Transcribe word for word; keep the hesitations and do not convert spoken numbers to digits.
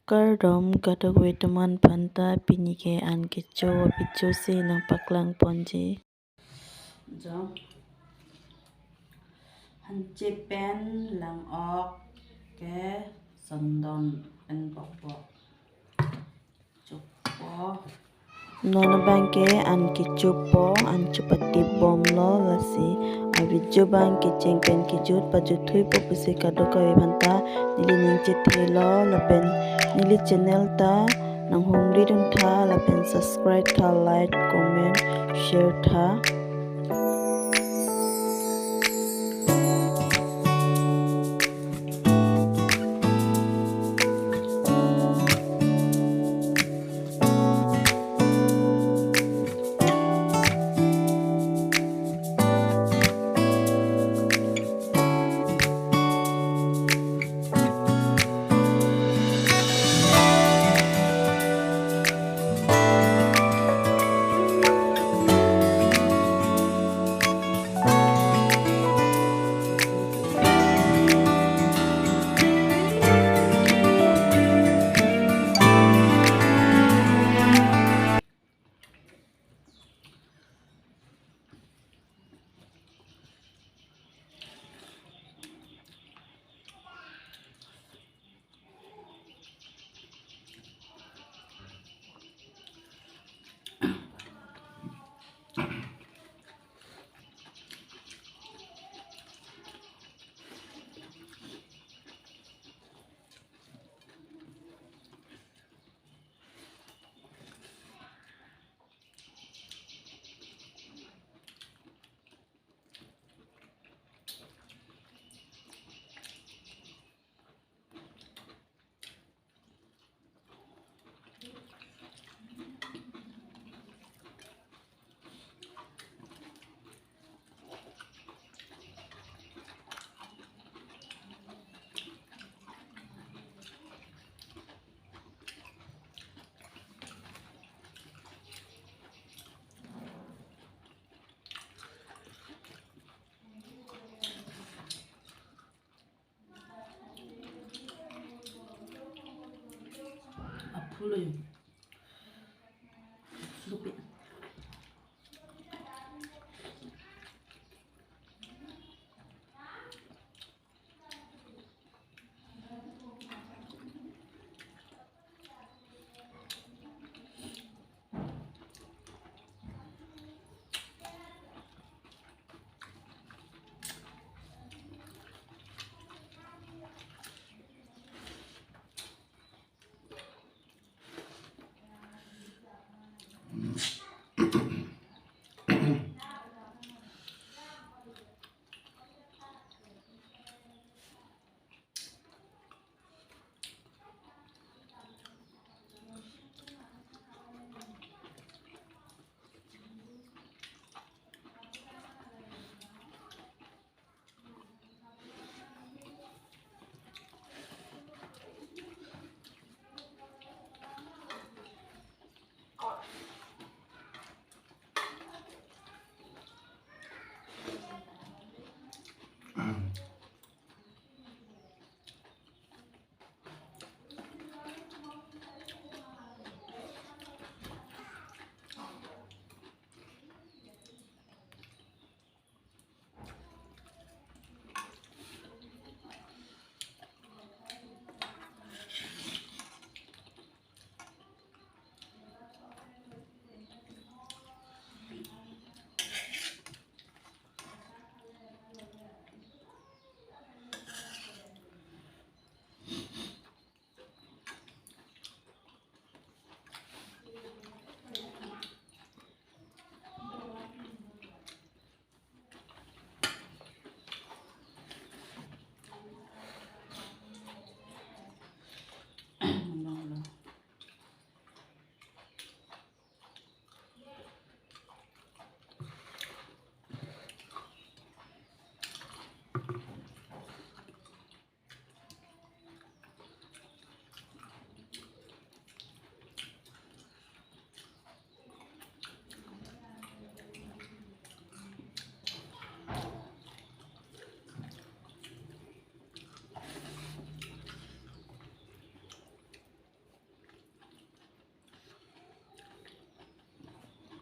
Kardom kadokave atum aphan ta, pini ke an kecho video si nangpaklang ponji. Jo. Hanche pen lang-ok ke sondon pen bokbok. Chopo. Non abang ke an kechopo, an chopatip bomlo, lasi a video abang kecheng pen kejut pajut thuipo pusi kadokave aphan ta neli ning chethelo. Lapen neli channel ta nanghumri dun tha, lapen subscribe tha, like, comment, share tha. Aphulo yo. Supi.